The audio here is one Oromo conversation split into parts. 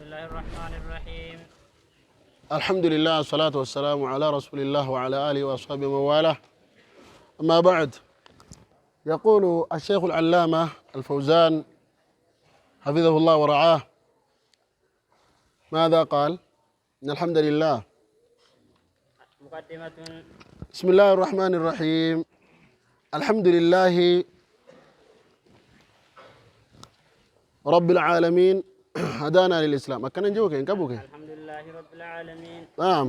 الله الرحمن الرحيم. الحمد لله والصلاة والسلام على رسول الله وعلى آله وأصحابه ومن والاه. أما بعد، يقول الشيخ العلامة الفوزان حفظه الله ورعاه، ماذا قال؟ إن الحمد لله. مقدمة. بسم الله الرحمن الرحيم. الحمد لله رب العالمين هدانا للإسلام. أكنا نجوك إن كبوك. الحمد لله رب العالمين. نعم.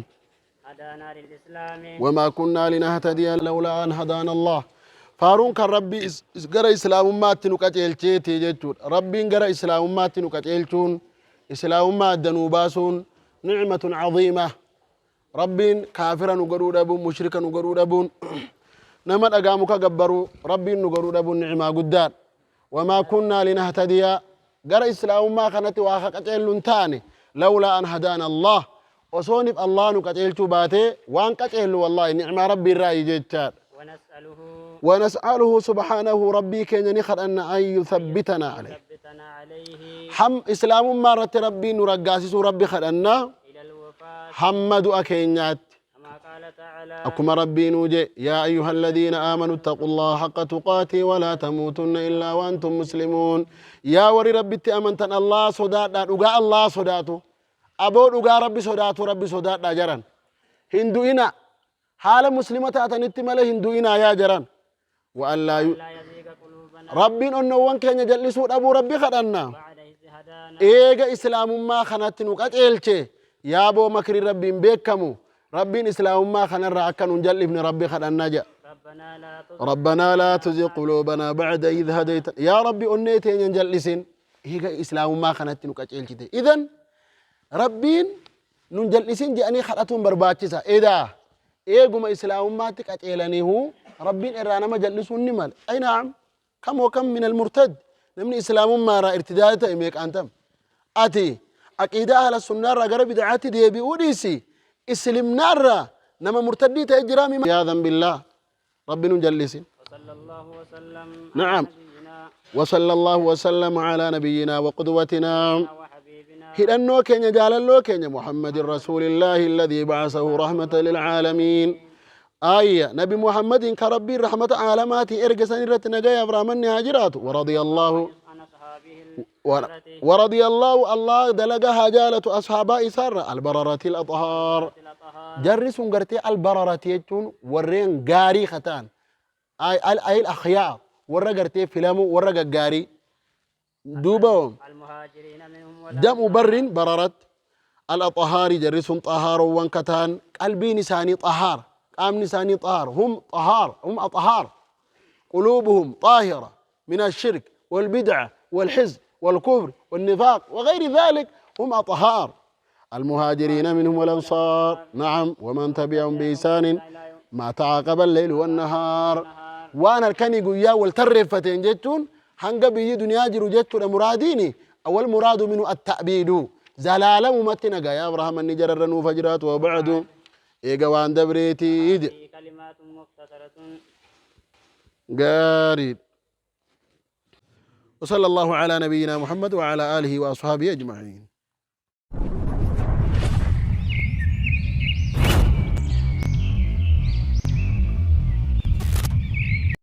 هدانا للإسلام. وما كنا لنهتدي لولا أن هدانا الله. فارون كان ربي gara islaamummaatti nu qaceelcheeti jechuudha. Rabbiin gara islaamummaatti nu qaceelchuun, islaamummaa adda nuu baasuun nicmatun caziima. Rabbiin kaafira nu godhuu dhabuun, mushrika nu godhuu dhabuun, nama dhagaa muka gabbaruu Rabbiin nu godhuu dhabuun nicmaa guddaadha. Wamaa kunnaa linahtadiya, gara islaamummaa kanatti waa ka qaceellu hin taane, lawlaa an hadaana Allah, osoonif Allah nu qaceelchuu baatee waan qaceellu, wallaahi nicmaa Rabbii irraayi jechaadha. ونسأله ونسأله سبحانه، ربي كيني خدنا، أن يثبتنا عليه. يثبتنا عليه. هم إسلام مرة ربي نرقاسس ربي خدنا إلى الوفاة. هم دعا كينيات. كما قال تعالى: أكما ربي نوجي: يا أيها الذين آمنوا اتقوا الله حق تقاته ولا تموتن إلا وأنتم مسلمون. يا وري ربي أمنتن، الله صدات دعا، الله صداته أبو دعا، ربي صداته، ربي صدات جران هندوئنا حال مسلمة تاتنت مله هندوئنا يا جران وأن لا لا يزيغ قلوبنا. Rabbiin onnoowwan keenya jal'isuu dhabuu Rabbi kadhanna. بعد إذ هدانا. Eega islaamummaa kanatti nu qaceelche, yaaboo makrii Rabbiin beekamu, Rabbiin islaamummaa kanarraa akka nun jal'ifne Rabbi kadhanna jedha. ربنا لا تزغ ربنا لا تزغ قلوبنا بعد إذ هديت. يا ربي onnee teenya hin jal'isin eega islaamummaa kanatti nu qaceelchite. Idan Rabbiin nun jal'isin jedhanii kadhatuun barbaachisa. Edaa eeguma islaamummaatti qaceelaniihu Rabbiin irraa nama jal'isuun ni mala. أي نعم، كم وكم من المرتد، namni islaamummaa irraa irtidaada ta'e meeqaan tam. Ati aqiidaa ahla sunnaa irraa gara bid'aatti deebi'uu dhiisi, islimnaa irraa nama murtaddii ta'e jiraa. عياذا بالله، Rabbi nun jal'isin. وصلى الله وسلم نعم. على نبينا وصلى الله وسلم على نبينا وقدوتنا وحبيبنا hidhannoo keenya, jaalalloo keenya، محمد رسول الله الذي بعثه رحمة للعالمين. آية نبي محمد كربي رحمة عالمات إرجسن إرت نجايا برامن هاجرات. ورضي الله عن أصحابه البررة ورضي الله، الله دلقها جالة، أصحاب إسار البررة الأطهار. الأطهار. Jarri sun gartee البررة jechuun warreen gaarii kataan, أي الأخيار، warra gartee filamu, warra gaggaarii duuba. المهاجرين منهم جمع بر بررة. الأطهار، jarri sun طهار kataan, qalbiin isaanii طهار، qaamni isaanii طهار، هم طهار، هم أطهار، قلوبهم طاهرة من الشرك والبدعة والحزب والكفر والنفاق وغير ذلك، هم أطهار. المهاجرين منهم والأنصار، نعم، ومن تبعهم بإحسان ما تعاقب الليل والنهار. Waan halkanii guyyaa wal tarreeffateen jechuun hanga biyyi duniyaa jiru jechuudha. Muraadiini awwal muraadu minu التأبيد, zalaalamumatti nagaa yaa Abrahaam inni jararra nuufa jiraatu. وبعد, eega waan dabreetii jedhe. كلمات مختصرة. Gaarii. وصلى الله على نبينا محمد وعلى آله وأصحابه أجمعين.